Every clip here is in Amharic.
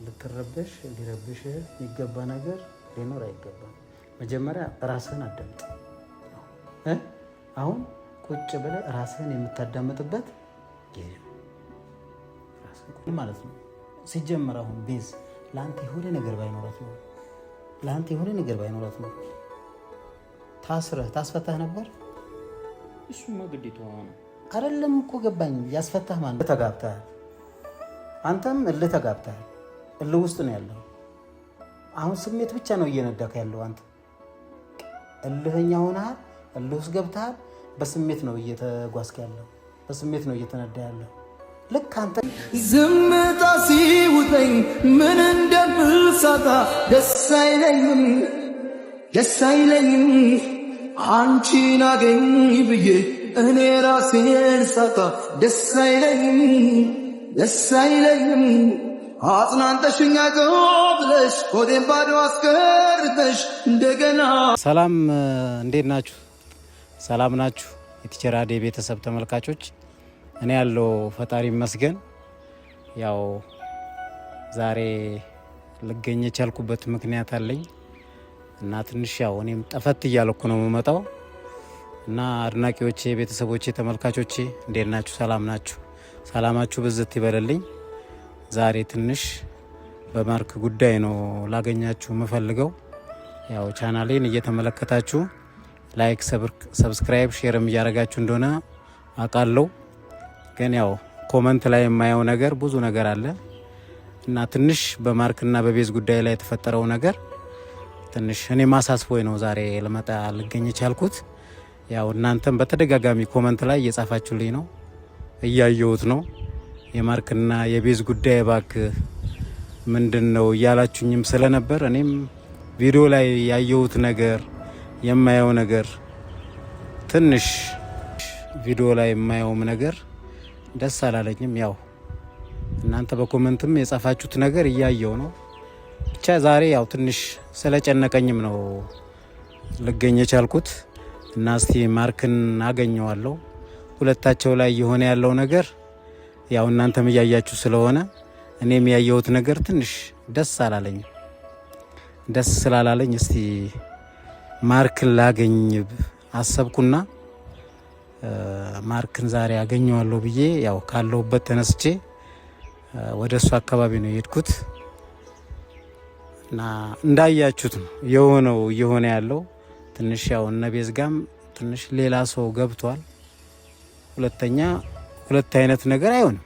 ልትረበሽ ሊረብሽ የሚገባ ነገር ሊኖር አይገባም። መጀመሪያ ራስህን አዳምጥ። አሁን ቁጭ ብለህ ራስህን የምታዳምጥበት ጊዜ ነው ማለት ነው። ሲጀመር አሁን ቤዝ ለአንተ የሆነ ነገር ባይኖራት ነው ለአንተ የሆነ ነገር ባይኖራት ነው ታስረህ ታስፈታህ ነበር። እሱማ ግዴታዋ ነው። አይደለም እኮ ገባኝ። ያስፈታህ ማነው? ተጋብተሃል፣ አንተም እልህ ተጋብተሃል። እልህ ውስጥ ነው ያለው። አሁን ስሜት ብቻ ነው እየነዳክ ያለው። አንተ እልህኛ ሆነሃል፣ እልህ ውስጥ ገብተሃል። በስሜት ነው እየተጓዝክ ያለው፣ በስሜት ነው እየተነዳ ያለው። ልክ አንተ ዝምታ ሲውጠኝ ምን እንደምሳታ ደስ አይለኝም፣ ደስ አይለኝም። አንቺን አገኝ ብዬ እኔ ራሴን ሳጣ ደስ አይለኝም፣ ደስ አይለኝም። አጽናንተሽኛ ብለሽ ሆዴን ባዶ አስቀርተሽ እንደገና። ሰላም፣ እንዴት ናችሁ? ሰላም ናችሁ? የ teacher አዴ ቤተሰብ ተመልካቾች፣ እኔ ያለው ፈጣሪ ይመስገን። ያው ዛሬ ልገኝ የቻልኩበት ምክንያት አለኝ እና ትንሽ ያው እኔም ጠፈት እያልኩ ነው የምመጣው እና አድናቂዎቼ፣ ቤተሰቦቼ፣ ተመልካቾቼ እንዴት ናችሁ? ሰላም ናችሁ? ሰላማችሁ ብዝት ይበልልኝ። ዛሬ ትንሽ በማርክ ጉዳይ ነው ላገኛችሁ የምፈልገው። ያው ቻናሌን እየተመለከታችሁ like፣ subscribe፣ share ም እያደረጋችሁ እንደሆነ አውቃለሁ። ግን ያው comment ላይ የማየው ነገር ብዙ ነገር አለ እና ትንሽ በማርክና በቤዝ ጉዳይ ላይ የተፈጠረው ነገር ትንሽ እኔ ማሳስቦኝ ነው ዛሬ ልመጣ ልገኝ የቻልኩት። ያው እናንተም በተደጋጋሚ comment ላይ እየጻፋችሁልኝ ነው፣ እያየሁት ነው። የማርክና የቤዝ ጉዳይ እባክህ ምንድን ነው እያላችሁኝም ስለነበር እኔም ቪዲዮ ላይ ያየሁት ነገር የማየው ነገር ትንሽ ቪዲዮ ላይ የማየውም ነገር ደስ አላለኝም። ያው እናንተ በ comment ም የጻፋችሁት ነገር እያየው ነው። ብቻ ዛሬ ያው ትንሽ ስለጨነቀኝም ነው ልገኝ የቻልኩት እና እስቲ ማርክን አገኘዋለሁ። ሁለታቸው ላይ እየሆነ ያለው ነገር ያው እናንተም እያያችሁ ስለሆነ እኔም ያየሁት ነገር ትንሽ ደስ አላለኝም። ደስ ስላላለኝ እስቲ ማርክን ላገኝ አሰብኩና ማርክን ዛሬ አገኘዋለሁ ብዬ ያው ካለሁበት ተነስቼ ወደ እሱ አካባቢ ነው የሄድኩት እና እንዳያችሁት ነው የሆነው እየሆነ ያለው። ትንሽ ያው እነ ቤዝ ጋም ትንሽ ሌላ ሰው ገብቷል። ሁለተኛ ሁለት አይነት ነገር አይሆንም።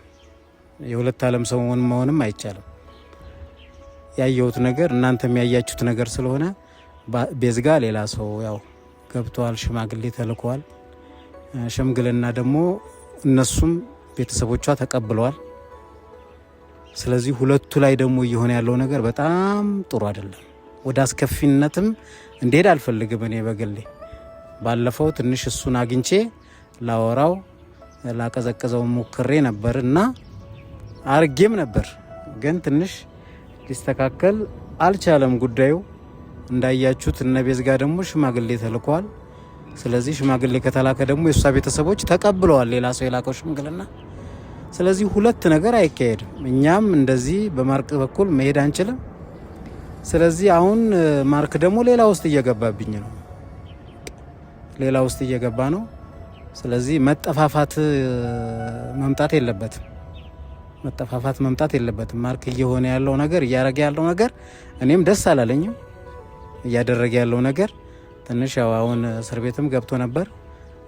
የሁለት ዓለም ሰው መሆንም አይቻልም። ያየሁት ነገር እናንተም ያያችሁት ነገር ስለሆነ ቤዝ ጋ ሌላ ሰው ያው ገብቷል፣ ሽማግሌ ተልኳል። ሽምግልና ደግሞ እነሱም ቤተሰቦቿ ተቀብለዋል። ስለዚህ ሁለቱ ላይ ደግሞ እየሆነ ያለው ነገር በጣም ጥሩ አይደለም። ወደ አስከፊነትም እንዲሄድ አልፈልግም። እኔ በግሌ ባለፈው ትንሽ እሱን አግኝቼ ላወራው ላቀዘቅዘው ሞክሬ ነበር እና አርጌም ነበር፣ ግን ትንሽ ሊስተካከል አልቻለም ጉዳዩ። እንዳያችሁት እነ ቤዝ ጋር ደግሞ ሽማግሌ ተልኳል። ስለዚህ ሽማግሌ ከተላከ ደግሞ የእሷ ቤተሰቦች ተቀብለዋል፣ ሌላ ሰው የላከው ሽምግልና። ስለዚህ ሁለት ነገር አይካሄድም። እኛም እንደዚህ በማርክ በኩል መሄድ አንችልም። ስለዚህ አሁን ማርክ ደግሞ ሌላ ውስጥ እየገባብኝ ነው፣ ሌላ ውስጥ እየገባ ነው። ስለዚህ መጠፋፋት መምጣት የለበትም። መጠፋፋት መምጣት የለበትም። ማርክ እየሆነ ያለው ነገር እያደረገ ያለው ነገር እኔም ደስ አላለኝም። እያደረገ ያለው ነገር ትንሽ ያው አሁን እስር ቤትም ገብቶ ነበር።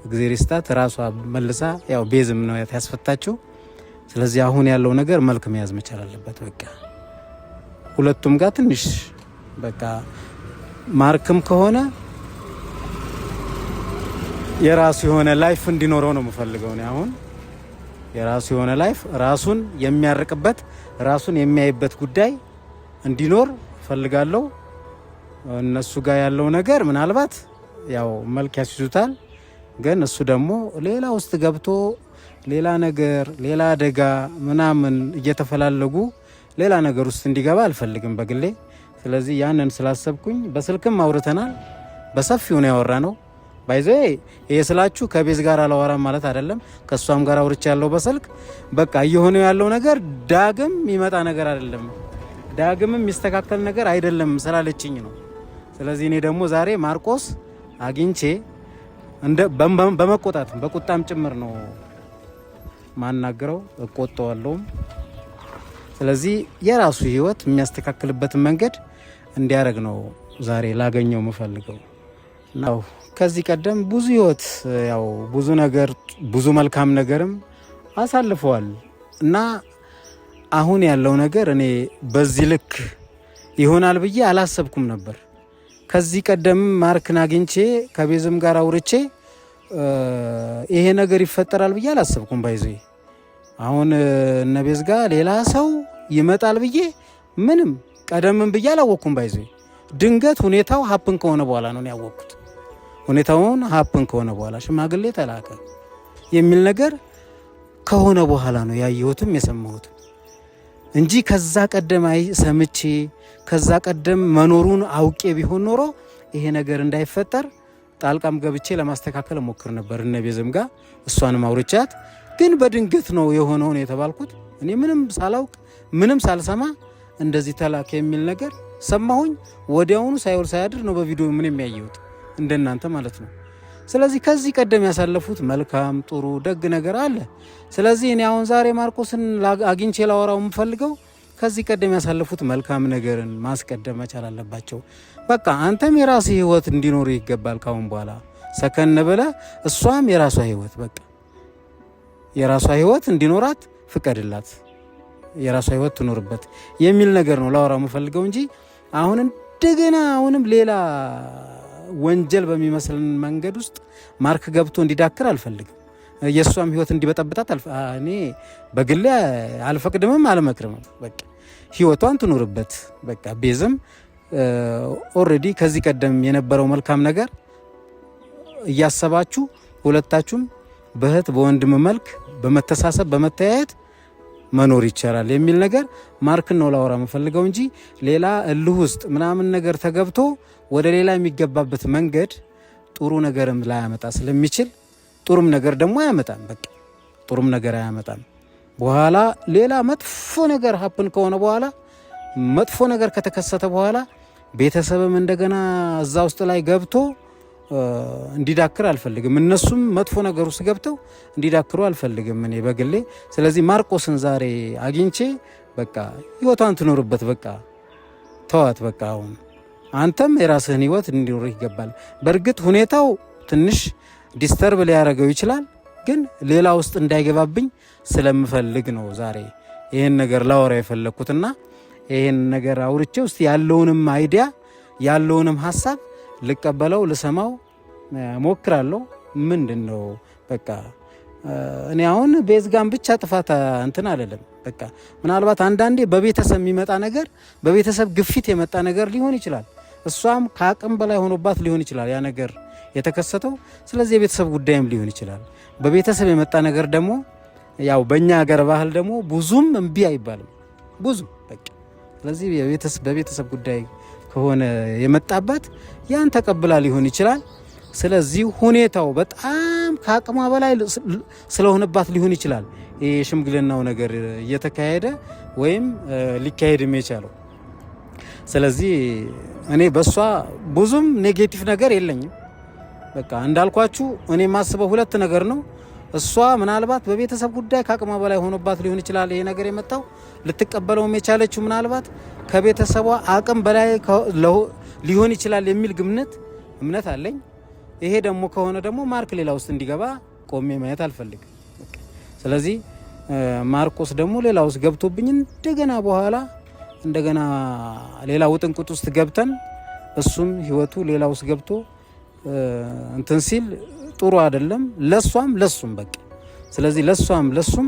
እግዜር ይስጣት ራሷ መልሳ ያው ቤዝም ነው ያስፈታችው። ስለዚህ አሁን ያለው ነገር መልክ መያዝ መቻል አለበት። በቃ ሁለቱም ጋር ትንሽ በቃ ማርክም ከሆነ የራሱ የሆነ life እንዲኖረው ነው የምፈልገው እኔ አሁን የራሱ የሆነ life ራሱን የሚያርቅበት ራሱን የሚያይበት ጉዳይ እንዲኖር እፈልጋለሁ። እነሱ ጋር ያለው ነገር ምናልባት ያው መልክ ያስይዙታል፣ ግን እሱ ደግሞ ሌላ ውስጥ ገብቶ ሌላ ነገር ሌላ አደጋ ምናምን እየተፈላለጉ ሌላ ነገር ውስጥ እንዲገባ አልፈልግም በግሌ። ስለዚህ ያንን ስላሰብኩኝ በስልክም አውርተናል፣ በሰፊው ነው ያወራነው። by the way ይሄ ስላችሁ ከቤዝ ጋር አላወራም ማለት አይደለም። ከእሷም ጋር አውርቻ ያለው በስልክ በቃ እየሆነ ያለው ነገር ዳግም የሚመጣ ነገር አይደለም። ዳግምም የሚስተካከል ነገር አይደለም ስላለችኝ ነው። ስለዚህ እኔ ደግሞ ዛሬ ማርቆስ አግኝቼ እንደ በመቆጣትም በቁጣም ጭምር ነው ማናገረው፣ እቆጣዋለሁም። ስለዚህ የራሱ ህይወት የሚያስተካክልበትን መንገድ እንዲያደርግ ነው ዛሬ ላገኘው የምፈልገው። ያው ከዚህ ቀደም ብዙ ህይወት ያው ብዙ ነገር ብዙ መልካም ነገርም አሳልፈዋል እና አሁን ያለው ነገር እኔ በዚህ ልክ ይሆናል ብዬ አላሰብኩም ነበር። ከዚህ ቀደም ማርክን አግኝቼ ከቤዝም ጋር አውርቼ ይሄ ነገር ይፈጠራል ብዬ አላሰብኩም። by the way አሁን እነ ቤዝ ጋር ሌላ ሰው ይመጣል ብዬ ምንም ቀደምም ብዬ አላወቅኩም። by the way ድንገት ሁኔታው happen ከሆነ በኋላ ነው ያወቅኩት። ሁኔታውን happen ከሆነ በኋላ ሽማግሌ ተላከ የሚል ነገር ከሆነ በኋላ ነው ያየሁትም የሰማሁትም እንጂ ከዛ ቀደም አይ ሰምቼ ከዛ ቀደም መኖሩን አውቄ ቢሆን ኖሮ ይሄ ነገር እንዳይፈጠር ጣልቃም ገብቼ ለማስተካከል እሞክር ነበር። እነ ቤዝም ጋር እሷንም አውርቻት፣ ግን በድንገት ነው የሆነውን የተባልኩት። እኔ ምንም ሳላውቅ ምንም ሳልሰማ እንደዚህ ተላከ የሚል ነገር ሰማሁኝ። ወዲያውኑ ሳይውል ሳያድር ነው በቪዲዮ ምን የሚያየሁት እንደናንተ ማለት ነው። ስለዚህ ከዚህ ቀደም ያሳለፉት መልካም ጥሩ ደግ ነገር አለ። ስለዚህ እኔ አሁን ዛሬ ማርቆስን አግኝቼ ላወራው የምፈልገው ከዚህ ቀደም ያሳለፉት መልካም ነገርን ማስቀደም መቻል አለባቸው። በቃ አንተም የራስህ ህይወት እንዲኖር ይገባል። ካሁን በኋላ ሰከን ብለህ እሷም የራሷ ህይወት በቃ የራሷ ህይወት እንዲኖራት ፍቀድላት፣ የራሷ ህይወት ትኖርበት የሚል ነገር ነው ላወራው የምፈልገው እንጂ አሁን እንደገና አሁንም ሌላ ወንጀል በሚመስል መንገድ ውስጥ ማርክ ገብቶ እንዲዳክር አልፈልግም። የእሷም ህይወት እንዲበጠብጣት እኔ በግሌ አልፈቅድምም አልመክርምም። በቃ ህይወቷን ትኖርበት። በቃ ቤዝም already ከዚህ ቀደም የነበረው መልካም ነገር እያሰባችሁ ሁለታችሁም በእህት በወንድም መልክ በመተሳሰብ በመተያየት መኖር ይቻላል የሚል ነገር ማርክን ነው ላወራ የምፈልገው እንጂ ሌላ እልህ ውስጥ ምናምን ነገር ተገብቶ ወደ ሌላ የሚገባበት መንገድ ጥሩ ነገርም ላያመጣ ስለሚችል ጥሩም ነገር ደግሞ አያመጣም። በቃ ጥሩም ነገር አያመጣም። በኋላ ሌላ መጥፎ ነገር happen ከሆነ በኋላ መጥፎ ነገር ከተከሰተ በኋላ ቤተሰብም እንደገና እዛ ውስጥ ላይ ገብቶ እንዲዳክር አልፈልግም። እነሱም መጥፎ ነገር ውስጥ ገብተው እንዲዳክሩ አልፈልግም እኔ በግሌ። ስለዚህ ማርቆስን ዛሬ አግኝቼ በቃ ህይወቷን ትኖርበት፣ በቃ ተዋት፣ በቃ አሁን አንተም የራስህን ህይወት እንዲኖርህ ይገባል። በእርግጥ ሁኔታው ትንሽ disturb ሊያደርገው ይችላል፣ ግን ሌላ ውስጥ እንዳይገባብኝ ስለምፈልግ ነው ዛሬ ይህን ነገር ላወራ የፈለግኩትና ይህን ነገር አውርቼ ውስጥ ያለውንም idea ያለውንም ሀሳብ ልቀበለው ልሰማው ሞክራለሁ። ምንድን ነው በቃ እኔ አሁን ቤዝ ጋር ብቻ ጥፋት እንትን አይደለም። በቃ ምናልባት አንዳንዴ በቤተሰብ የሚመጣ ነገር በቤተሰብ ግፊት የመጣ ነገር ሊሆን ይችላል። እሷም ከአቅም በላይ ሆኖባት ሊሆን ይችላል ያ ነገር የተከሰተው። ስለዚህ የቤተሰብ ጉዳይም ሊሆን ይችላል። በቤተሰብ የመጣ ነገር ደግሞ ያው በእኛ ሀገር ባህል ደግሞ ብዙም እምቢ አይባልም ብዙም በቃ ስለዚህ በቤተሰብ ጉዳይ ከሆነ የመጣባት ያን ተቀብላ ሊሆን ይችላል። ስለዚህ ሁኔታው በጣም ከአቅሟ በላይ ስለሆነባት ሊሆን ይችላል የሽምግልናው ነገር እየተካሄደ ወይም ሊካሄድም የቻለው። ስለዚህ እኔ በእሷ ብዙም negative ነገር የለኝም። በቃ እንዳልኳችሁ እኔ የማስበው ሁለት ነገር ነው። እሷ ምናልባት በቤተሰብ ጉዳይ ከአቅሟ በላይ ሆኖባት ሊሆን ይችላል ይሄ ነገር የመጣው። ልትቀበለውም የቻለችው ምናልባት ከቤተሰቧ አቅም በላይ ሊሆን ይችላል የሚል ግምት እምነት አለኝ። ይሄ ደግሞ ከሆነ ደግሞ ማርክ ሌላ ውስጥ እንዲገባ ቆሜ ማየት አልፈልግም። ስለዚህ ማርቆስ ደግሞ ሌላ ውስጥ ገብቶብኝ እንደገና በኋላ እንደገና ሌላ ውጥንቅጥ ውስጥ ገብተን እሱም ህይወቱ ሌላ ውስጥ ገብቶ እንትን ሲል ጥሩ አይደለም፣ ለሷም ለሱም በቃ። ስለዚህ ለሷም ለሱም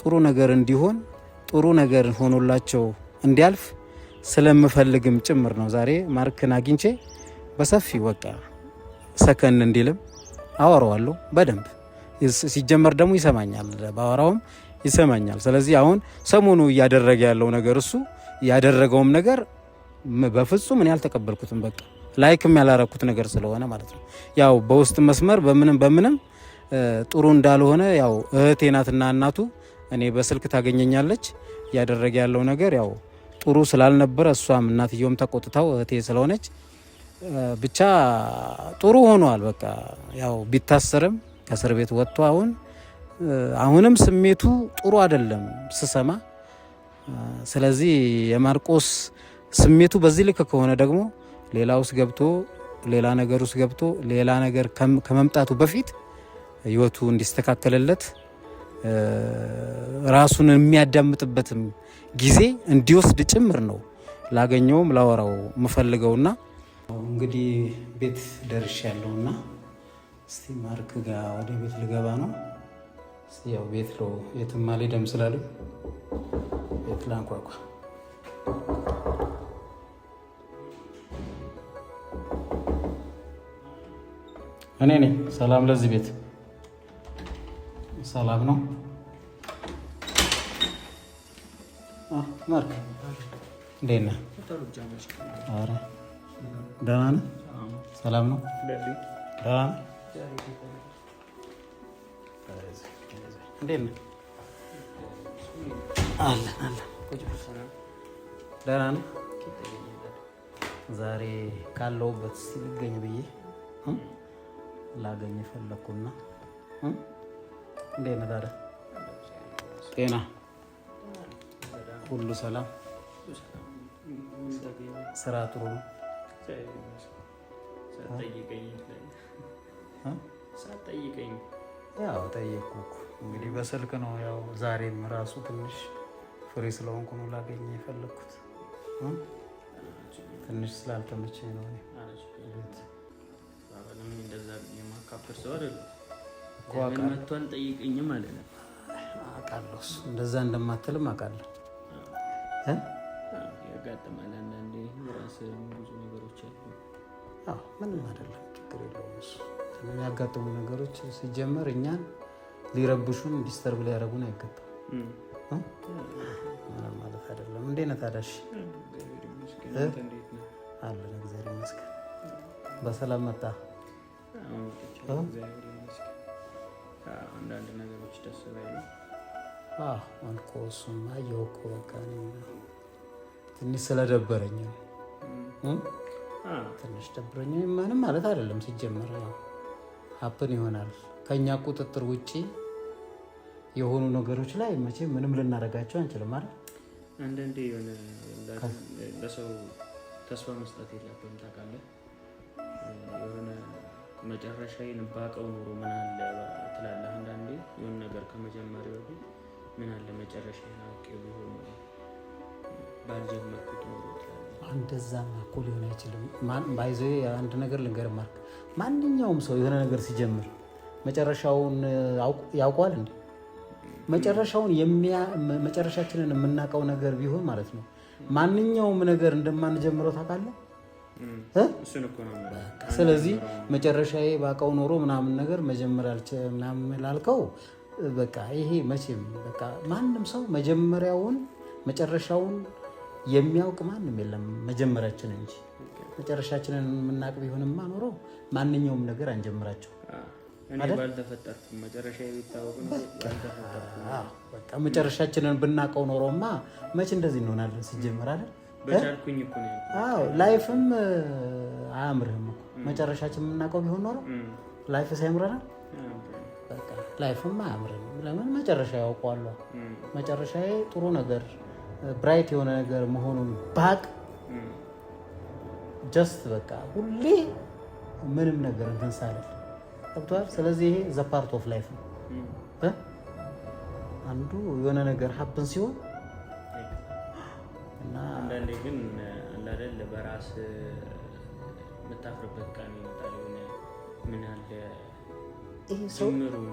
ጥሩ ነገር እንዲሆን ጥሩ ነገር ሆኖላቸው እንዲያልፍ ስለምፈልግም ጭምር ነው ዛሬ ማርክን አግኝቼ በሰፊው በቃ ሰከን እንዲልም አወራዋለሁ በደንብ። ሲጀመር ደግሞ ይሰማኛል፣ ባወራውም ይሰማኛል። ስለዚህ አሁን ሰሞኑ እያደረገ ያለው ነገር እሱ ያደረገውም ነገር በፍጹም እኔ አልተቀበልኩትም። በቃ like ም ያላረኩት ነገር ስለሆነ ማለት ነው። ያው በውስጥ መስመር በምንም በምንም ጥሩ እንዳልሆነ ያው እህቴ ናትና እናቱ እኔ በስልክ ታገኘኛለች። እያደረገ ያለው ነገር ያው ጥሩ ስላልነበረ እሷም እናትየውም ተቆጥተው እህቴ ስለሆነች ብቻ ጥሩ ሆኗል። በቃ ያው ቢታሰርም ከእስር ቤት ወጥቶ አሁንም ስሜቱ ጥሩ አይደለም ስሰማ። ስለዚህ የማርቆስ ስሜቱ በዚህ ልክ ከሆነ ደግሞ ሌላ ውስጥ ገብቶ ሌላ ነገር ውስጥ ገብቶ ሌላ ነገር ከመምጣቱ በፊት ህይወቱ እንዲስተካከልለት ራሱን የሚያዳምጥበትም ጊዜ እንዲወስድ ጭምር ነው ላገኘውም ላወራው የምፈልገውና እንግዲህ ቤት ደርሻለሁና እስቲ ማርክ ጋር ወደ ቤት ልገባ ነው። እስቲ ያው ቤት ነው የትም አልሄድም ስላሉ ቤት ላንኳኳ። እኔ ነኝ። ሰላም ለዚህ ቤት ሰላም ነው። ማርክ እንዴት ነህ? ኧረ ደህና ነህ? ሰላም ነው? ደህና ነህ? እንዴት ነህ? አለን አለን። ደህና ነህ? ዛሬ ካለሁበት እስኪ ልገኝ ብዬ ላገኝ ፈለኩና፣ እንዴት ነህ ታዲያ? ጤና ሁሉ ሰላም? ስራ ጥሩ ነው? ሳትጠይቀኝ ያው ጠየቅኩ እኮ እንግዲህ በስልክ ነው። ያው ዛሬም ራሱ ትንሽ free ስለሆንኩ ነው ላገኝ የፈለግኩት። ትንሽ ስላልተመቸኝ ነው። ቤት እንደዛ የማካብድ ሰው አይደለም። ለምን መጥቶ አልጠይቀኝም ማለት ነው። አውቃለሁ፣ እሱ እንደዛ እንደማትልም አውቃለሁ። ያጋጥማል አንዳንዴ የራስህ ብዙ ነገሮች አሉ። ምንም አይደለም፣ ችግር የለውም። እሱ የሚያጋጥሙ ነገሮች ሲጀመር እኛን ሊረብሹን disturb ሊያደርጉን አይገባም። ምንም ማለት አይደለም። እንዴት ነህ ታዲያ? እሺ አለን፣ እግዚአብሔር ይመስገን። በሰላም መጣ? አንዳንድ ነገሮች ደስ ባይሉ አልኮ እሱማ አየሁ እኮ በቃ ትንሽ ስለደበረኝ ነው። ትንሽ ደብረኝ ምንም ማለት አይደለም። ሲጀመር ያው happen ይሆናል። ከኛ ቁጥጥር ውጪ የሆኑ ነገሮች ላይ መቼም ምንም ልናደርጋቸው አንችልም አይደል? አንዳንዴ የሆነ ለሰው ተስፋ መስጠት የለብህም ታውቃለህ። የሆነ መጨረሻዬን ባውቀው ኖሮ ምን አለ ትላለህ። አንዳንዴ የሆነ ነገር ከመጀመሪያው በፊት ምን አለ መጨረሻዬን አውቄው ቢሆን ኖሮ ባልጀመርኩት ኖሮ ትላለህ። እንደዛማ እኮ ሊሆን አይችልም። By the way አንድ ነገር ልንገርህ ማርክ፣ ማንኛውም ሰው የሆነ ነገር ሲጀምር መጨረሻውን ያውቀዋል እንዴ? መጨረሻውን መጨረሻችንን የምናውቀው ነገር ቢሆን ማለት ነው ማንኛውም ነገር እንደማንጀምረው ታውቃለህ። ስለዚህ መጨረሻዬ ባውቀው ኖሮ ምናምን ነገር መጀመር ምናምን ላልከው በቃ ይሄ መቼም በቃ ማንም ሰው መጀመሪያውን መጨረሻውን የሚያውቅ ማንም የለም፣ መጀመሪያችን እንጂ መጨረሻችንን የምናውቅ ቢሆንማ ኖሮ ማንኛውም ነገር አንጀምራቸው። በቃ መጨረሻችንን ብናውቀው ኖሮማ መቼ እንደዚህ እንሆናለን? ሲጀምር አይደል? አዎ life ም አያምርህም እኮ መጨረሻችን የምናውቀው ቢሆን ኖሮ life ሳያምረናል። በቃ life ም አያምርህም። ለምን መጨረሻ ያውቀዋል። መጨረሻዬ ጥሩ ነገር bright የሆነ ነገር መሆኑን ባቅ just በቃ ሁሌ ምንም ነገር እንትን ሳልል ገብቶሃል። ስለዚህ ይሄ the part of life ነው። አንዱ የሆነ ነገር happen ሲሆን እና አንዳንዴ ግን አለ አይደል በራስ የምታፍርበት ቀን ይመጣል። የሆነ ምን አለ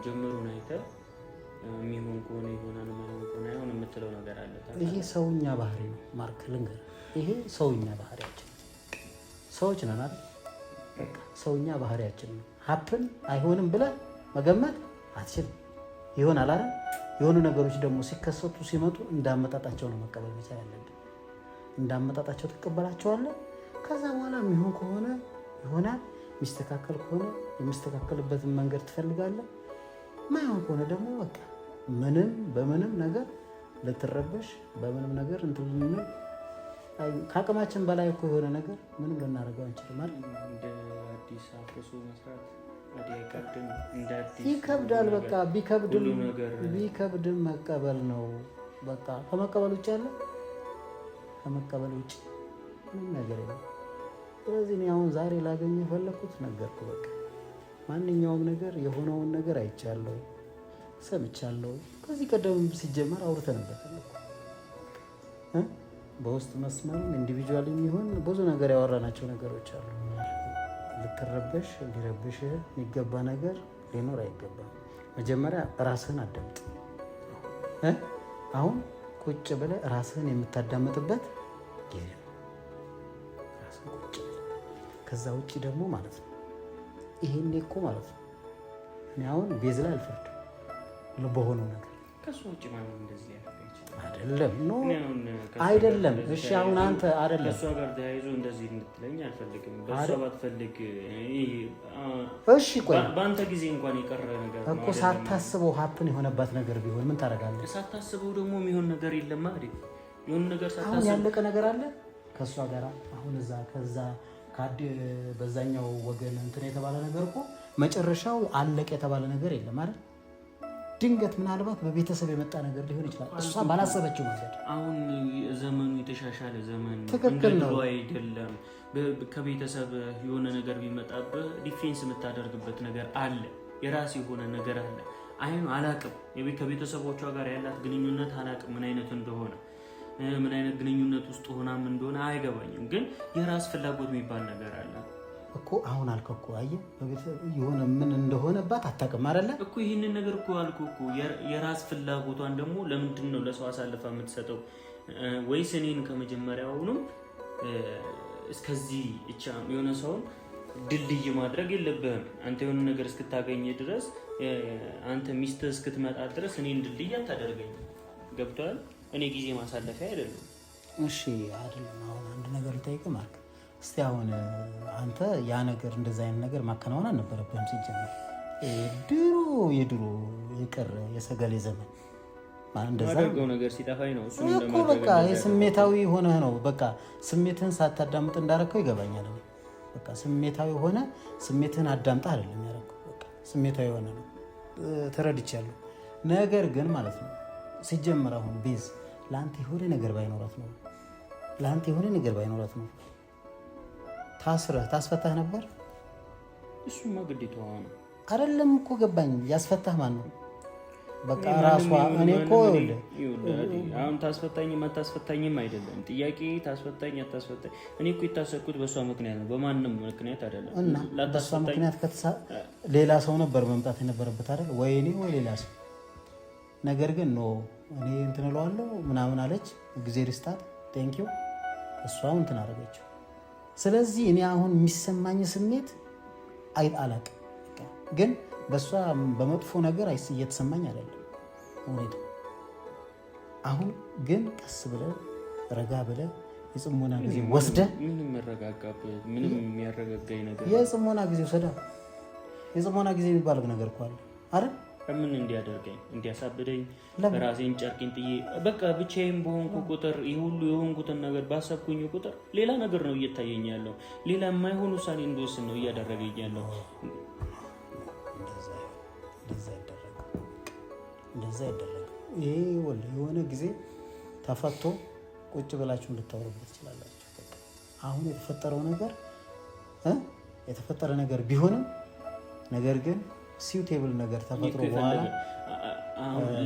ጅምሩን አይተህ የሚሆን ከሆነ ይሆናል፣ የማይሆን ከሆነ አይሆን የምትለው ነገር አለ። ይሄ ሰውኛ ባህሪ ነው ማርክ፣ ልንገርህ፣ ይሄ ሰውኛ ባህሪያችን ሰዎች ነን አይደል? በቃ ሰውኛ ባህሪያችን ነው። Happen አይሆንም ብለህ መገመት አትችልም። ይሆናል አይደል? የሆኑ ነገሮች ደግሞ ሲከሰቱ ሲመጡ እንዳመጣጣቸው ነው መቀበል መቻል ያለብን። እንዳመጣጣቸው ትቀበላቸዋለህ። ከዛ በኋላ የሚሆን ከሆነ ይሆናል፣ የሚስተካከል ከሆነ የሚስተካከልበትን መንገድ ትፈልጋለህ። ማይሆን ከሆነ ደግሞ በቃ ምንም በምንም ነገር ልትረበሽ በምንም ነገር እንትን ልንል ከአቅማችን በላይ እኮ የሆነ ነገር ምንም ልናደርገው አንችልም አይደል? እንደ አዲስ አፍርሶ መስራት ይከብዳል። በቃ ቢከብድም መቀበል ነው። በቃ ከመቀበል ውጭ ያለ ከመቀበል ውጭ ምንም ነገር የለም። ስለዚህ እኔ አሁን ዛሬ ላገኝ የፈለግኩት ነገርኩ። በቃ ማንኛውም ነገር የሆነውን ነገር አይቻለሁ፣ ሰምቻለሁ። ከዚህ ቀደም ሲጀመር አውርተንበታል እኮ በውስጥ መስመርም individual የሚሆን ብዙ ነገር ያወራናቸው ነገሮች አሉ። ልትረበሽ ሊረብሽ የሚገባ ነገር ሊኖር አይገባም። መጀመሪያ ራስህን አዳምጥ። አሁን ቁጭ ብለህ ራስህን የምታዳምጥበት ጊዜ ነው። ራስህን ቁጭ ብለህ ከዛ ውጭ ደግሞ ማለት ነው ይሄኔ እኮ ማለት ነው እኔ አሁን ቤዝ ላይ አልፈርድም በሆነው ነገር ከእሱ ውጭ ማንም እንደዚህ ሊያደርግ አይችልም። አይደለም no አይደለም። እሺ አሁን አንተ አይደለም ከእሷ ጋር ተያይዞ እንደዚህ እንድትለኝ አልፈልግም። በእሷ ባትፈልግ እሺ፣ ቆይ በአንተ ጊዜ እንኳን የቀረ ነገር እኮ ሳታስበው happen የሆነባት ነገር ቢሆን ምን ታደርጋለህ? ሳታስበው ደግሞ የሚሆን ነገር የለም አይደል? የሆነ ነገር አሁን ሳታስበው ያለቀ ነገር አለ ከእሷ ጋር አሁን እዛ ከዛ በዛኛው ወገን እንትን የተባለ ነገር እኮ መጨረሻው አለቀ የተባለ ነገር የለም አይደል? ድንገት ምናልባት በቤተሰብ የመጣ ነገር ሊሆን ይችላል። እሷ ባላሰበችው መንገድ። አሁን ዘመኑ የተሻሻለ ዘመን ነው፣ ትክክል እንደ ነው። ድሮ አይደለም። ከቤተሰብ የሆነ ነገር ቢመጣብህ defense የምታደርግበት ነገር አለ፣ የራስ የሆነ ነገር አለ። አይኑ አላቅም፣ ከቤተሰቦቿ ጋር ያላት ግንኙነት አላቅም፣ ምን አይነት እንደሆነ ምን አይነት ግንኙነት ውስጥ ሆናም እንደሆነ አይገባኝም። ግን የራስ ፍላጎት የሚባል ነገር አለ እኮ አሁን አልከው እኮ አየህ፣ የሆነ ምን እንደሆነባት አታውቅም አይደለ? እኮ ይህንን ነገር እኮ አልኩህ እኮ የራስ ፍላጎቷን ደግሞ ለምንድን ነው ለሰው አሳልፋ የምትሰጠው? ወይስ እኔን ከመጀመሪያውኑም እስከዚህ እቻ የሆነ ሰውን ድልድይ ማድረግ የለብህም። አንተ የሆነ ነገር እስክታገኝ ድረስ አንተ ሚስትህ እስክትመጣ ድረስ እኔን ድልድይ አታደርገኝም። ገብቶሃል? እኔ ጊዜ ማሳለፊያ አይደለም። እሺ አይደለም። አሁን አንድ ነገር ልጠይቅህ ማርክ። እስቲ አሁን አንተ ያ ነገር እንደዛ አይነት ነገር ማከናወን አልነበረብህም ሲጀመር። ድሮ የድሮ የቀረ የሰገሌ ዘመን እንደዛ ማደርገው ነገር ሲጠፋኝ ነው እሱን እኮ እንደማድረግ በቃ የስሜታዊ ሆነህ ነው። በቃ ስሜትህን ሳታዳምጥ እንዳረከው ይገባኛል። እኔ በቃ ስሜታዊ ሆነ ስሜትህን አዳምጠህ አይደለም ያረከው። በቃ ስሜታዊ ሆነ ነው ተረድቻለሁ። ነገር ግን ማለት ነው ሲጀመር አሁን ቤዝ ለአንተ የሆነ ነገር ባይኖራት ነው ለአንተ የሆነ ነገር ባይኖራት ነው ታስረህ ታስፈታህ ነበር። እሱማ ግዴታዋ ነው አይደለም እኮ ገባኝ። ያስፈታህ ማን ነው? በቃ ራሷ። እኔ እኮ አሁን ታስፈታኝም አታስፈታኝም አይደለም ጥያቄ፣ ታስፈታኝ አታስፈታኝ። እኔ እኮ የታሰርኩት በእሷ ምክንያት ነው፣ በማንም ምክንያት አይደለም። እና በእሷ ምክንያት ሌላ ሰው ነበር መምጣት የነበረበት አይደል? ወይ እኔ ወይ ሌላ ሰው። ነገር ግን no እኔ እንትን እለዋለሁ ምናምን አለች። ጊዜ ሪስታት thank you። እሷ እንትን አደረገችው። ስለዚህ እኔ አሁን የሚሰማኝ ስሜት አላቅም፣ ግን በእሷ በመጥፎ ነገር እየተሰማኝ አይደለም ሁኔታው። አሁን ግን ቀስ ብለህ ረጋ ብለህ የጽሞና ጊዜ ወስደህ ምንም መረጋጋበት ምንም የሚያረጋጋኝ ነገር የጽሞና ጊዜ ወሰዳ። የጽሞና ጊዜ የሚባል ነገር እኮ አለ አይደል? ምን እንዲያደርገኝ እንዲያሳብደኝ ራሴን ጨርቄን ጥዬ በቃ ብቻዬን በሆንኩ ቁጥር ይህ ሁሉ የሆንኩትን ነገር ባሰብኩኝ ቁጥር ሌላ ነገር ነው እየታየኝ ያለው። ሌላ የማይሆን ውሳኔ እንድወስን ነው እያደረገኝ ያለው። እንደዛ አይደረግም። ይሄ የሆነ ጊዜ ተፈቶ ቁጭ ብላችሁ እንድታወሩበት ትችላላችሁ። አሁን የተፈጠረው ነገር የተፈጠረ ነገር ቢሆንም ነገር ግን suitable ነገር ተፈጥሮ በኋላ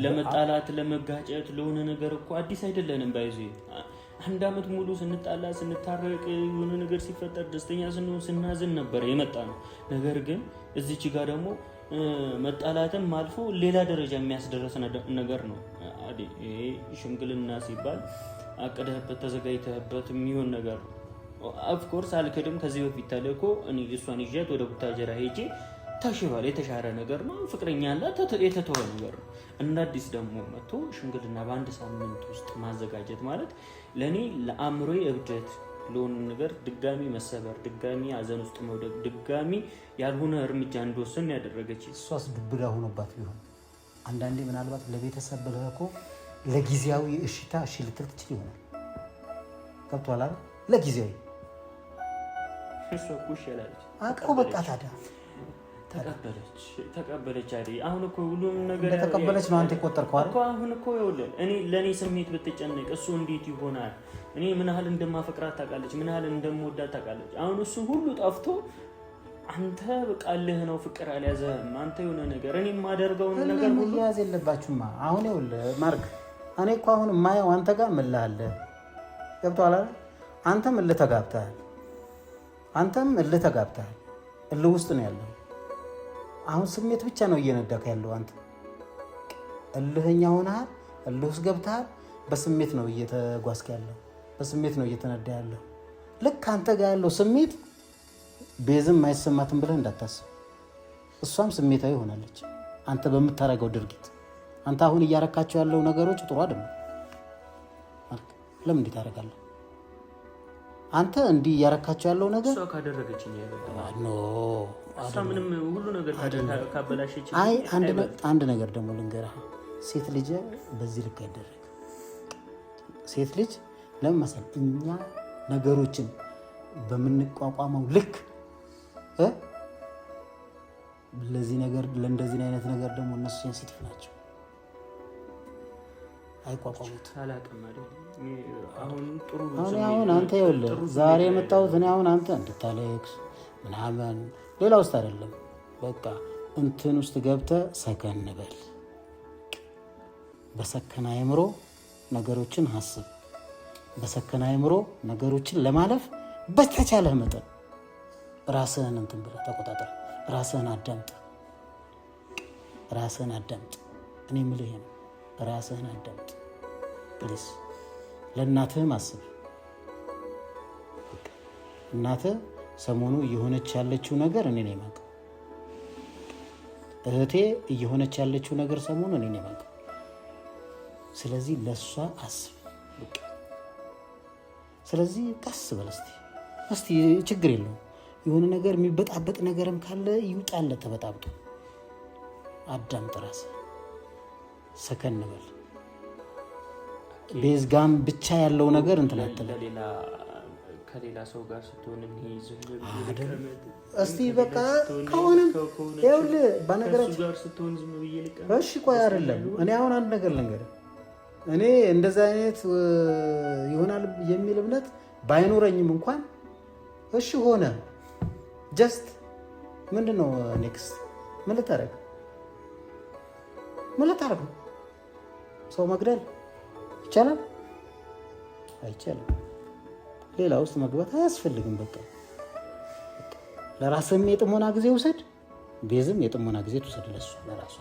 ለመጣላት ለመጋጨት ለሆነ ነገር እኮ አዲስ አይደለንም። ባይዜ አንድ አመት ሙሉ ስንጣላ ስንታረቅ የሆነ ነገር ሲፈጠር ደስተኛ ስንሆን ስናዝን ነበር የመጣ ነው። ነገር ግን እዚች ጋር ደግሞ መጣላትም አልፎ ሌላ ደረጃ የሚያስደረስ ነገር ነው። ይሄ ሽምግልና ሲባል አቅደህበት ተዘጋጅተህበት የሚሆን ነገር ነው። of course አልክድም። ከዚህ በፊት ተልእኮ እኔ እሷን ይዣት ወደ ቡታጀራ ሄጄ ተሽሯል። የተሻረ ነገር ነው። ፍቅረኛ አላት፣ የተተወ ነገር ነው። እንደ አዲስ ደግሞ መጥቶ ሽምግልና በአንድ ሳምንት ውስጥ ማዘጋጀት ማለት ለእኔ ለአእምሮዬ እብደት ለሆነ ነገር ድጋሚ መሰበር፣ ድጋሚ ሀዘን ውስጥ መውደቅ፣ ድጋሚ ያልሆነ እርምጃ እንድወስን ያደረገች። እሷስ ዱብዳ ሆኖባት ቢሆን አንዳንዴ ምናልባት ለቤተሰብ ብለህ እኮ ለጊዜያዊ እሽታ እሺ ልትል ትችል ይሆናል። ገብቶሃል አይደል? ለጊዜያዊ እሷ እኮ እሺ አላለች እኮ በቃ ታዲያ ተቀበለች ተቀበለች አይደል? አሁን እኮ ሁሉም ነገር እንደተቀበለች ነው አንተ የቆጠርከው አይደል? እኮ አሁን እኮ ይኸውልህ፣ እኔ ለእኔ ስሜት ብትጨነቅ እሱ እንዴት ይሆናል? እኔ ምን ያህል እንደማፈቅራት ታውቃለች፣ ምን ያህል እንደምወዳት ታውቃለች። አሁን እሱ ሁሉ ጠፍቶ አንተ በቃ እልህ ነው፣ ፍቅር አልያዘህም። አንተ የሆነ ነገር እኔ የማደርገውን ነገር ሁሉ መያዝ የለባችሁማ። አሁን ይኸውልህ ማርክ፣ እኔ እኮ አሁን የማየው አንተ ጋር እልህ አለ። ገብቶሃል አይደል? አንተም እልህ ተጋብተሃል፣ አንተም እልህ ተጋብተሃል። እልህ ውስጥ ነው ያለው። አሁን ስሜት ብቻ ነው እየነዳክ ያለው። አንተ እልህኛ ሆነሃል፣ እልህ ውስጥ ገብተሃል። በስሜት ነው እየተጓዝክ ያለው፣ በስሜት ነው እየተነዳ ያለው። ልክ አንተ ጋር ያለው ስሜት ቤዝም አይሰማትም ብለህ እንዳታስብ። እሷም ስሜታዊ ሆናለች አንተ በምታደርገው ድርጊት። አንተ አሁን እያረካቸው ያለው ነገሮች ጥሩ አይደለም። ለምን እንዲህ ታደርጋለህ? አንተ እንዲህ እያረካቸው ያለው ነገር እሷ ካደረገችኝ አይበልጥም። No እሷ ምንም ሁሉ ነገር ካበላሸች አይ አንድ ነገር ደግሞ ልንገርህ፣ ሴት ልጅ በዚህ ልክ አይደረግም። ሴት ልጅ ለምን መሰለህ እኛ ነገሮችን በምንቋቋመው ልክ ለዚህ ነገር ለእንደዚህ አይነት ነገር ደግሞ እነሱ sensitive ናቸው፣ አይቋቋሙት። አላውቅም አይደል? እኔ አሁን ጥሩ አሁን አንተ ይኸውልህ ዛሬ የመጣሁት እኔ አሁን አንተ እንድታለቅስ ምናምን ሌላ ውስጥ አይደለም። በቃ እንትን ውስጥ ገብተህ ሰከን በል። በሰከነ አእምሮ ነገሮችን አስብ። በሰከነ አእምሮ ነገሮችን ለማለፍ በተቻለህ መጠን ራስህን እንትን ብለህ ተቆጣጠር። ራስህን አዳምጥ። ራስህን አዳምጥ። እኔ የምልህ ይሄ ነው። ራስህን አዳምጥ please። ለእናትህም አስብ። እናትህ ሰሞኑ እየሆነች ያለችው ነገር እኔ ነኝ የማውቀው። እህቴ እየሆነች ያለችው ነገር ሰሞኑ እኔ ነኝ የማውቀው። ስለዚህ ለእሷ አስብ። በቃ ስለዚህ ቀስ በል እስቲ እስቲ ችግር የለውም። የሆነ ነገር የሚበጣበጥ ነገርም ካለ ይውጣለት ተበጣብጦ። አዳምጥ፣ ራስህ ሰከን በል። ቤዝ ጋም ብቻ ያለው ነገር እንትን አትበል። ከሌላ ሰው ጋር ስትሆን እኔ ዝም ብዬ ልቀመጥ? እስቲ በቃ ከሆነም ይኸውልህ በነገራችን ከእሱ ጋር ስትሆን ዝም ብዬ ልቀመጥ? እሺ ቆይ አይደለም። እኔ አሁን አንድ ነገር ልንገርህ። እኔ እንደዛ አይነት ይሆናል የሚል እምነት ባይኖረኝም እንኳን እሺ ሆነ just ምንድን ነው next? ምን ልታደርግ ምን ልታደርግ ነው? ሰው መግደል ይቻላል? አይቻልም። ሌላ ውስጥ መግባት አያስፈልግም። በቃ ለራስህም የጥሞና ጊዜ ውሰድ፣ ቤዝም የጥሞና ጊዜ ትውሰድ ለሱ ለራሱ።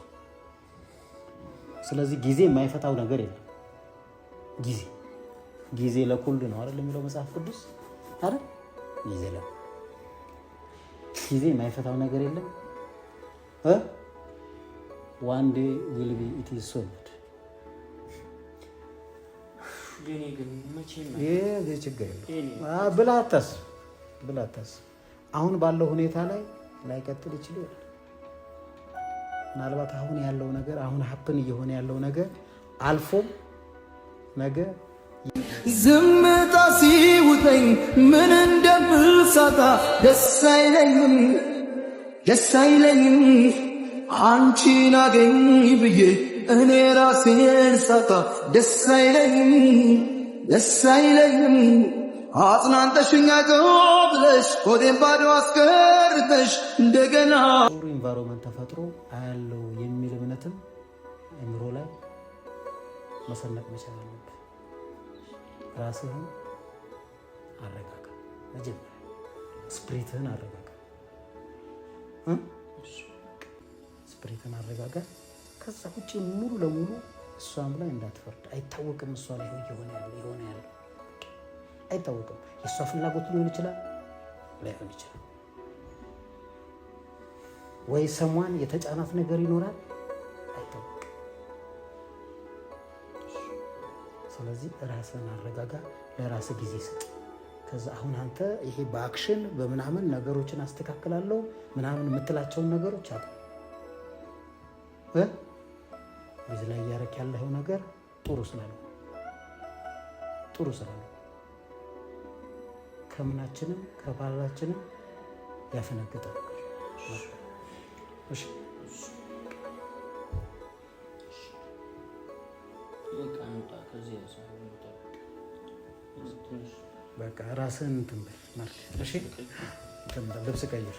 ስለዚህ ጊዜ የማይፈታው ነገር የለም። ጊዜ ጊዜ ለኩሉ ነው አይደል የሚለው መጽሐፍ ቅዱስ አይደል? ጊዜ ለኩሉ ጊዜ የማይፈታው ነገር የለም። One day will be it is solved። የኔ ግን መቼም ይሄ ችግር የለውም ብለህ አታስብ፣ ብለህ አታስብ። አሁን ባለው ሁኔታ ላይ ላይቀጥል ይችል ይሆናል። ምናልባት አሁን ያለው ነገር አሁን happen እየሆነ ያለው ነገር አልፎም ነገ ዝምታ ሲውጠኝ ምን እንደምሳታ ደስ አይለኝም ደስ አይለኝም አንቺን አገኝ ብዬ እኔ ራሴን ሳታ ደስ አይለኝም ደስ አይለኝም አጽናንተሽኛ ብለሽ ሆዴን ባዶ አስቀርተሽ እንደገና ጥሩ environment ተፈጥሮ አያለው የሚል እምነትም አእምሮ ላይ መሰነቅ መቻል አለብህ። ራስህን አረጋጋ። መጀመሪያ spirit ህን አረጋጋ። Spirit ህን አረጋጋ። ከዛ ውጭ ሙሉ ለሙሉ እሷም ላይ እንዳትፈርድ። አይታወቅም፣ እሷ ላይ የሆነ ያለው የሆነ ያለው አይታወቅም። የእሷ ፍላጎት ሊሆን ይችላል፣ ላይሆን ይችላል። ወይ ሰሟን የተጫናት ነገር ይኖራል፣ አይታወቅም። ስለዚህ ራስህን አረጋጋ፣ ለራስህ ጊዜ ስጥ። ከዛ አሁን አንተ ይሄ በ action በምናምን ነገሮችን አስተካክላለሁ ምናምን የምትላቸውን ነገሮች አቁም። በዚህ ላይ እያደረክ ያለኸው ነገር ጥሩ ስላልሆነ ጥሩ ስላልሆነ ከምናችንም ከባህላችንም ያፈነገጠ ነገር። እሺ። በቃ እንውጣ ከዚህ ሰው እንውጣ። ትንሽ በቃ ራስህን እንትን በል ማርክ። እሺ፣ እንትን በል፣ ልብስ ቀይር።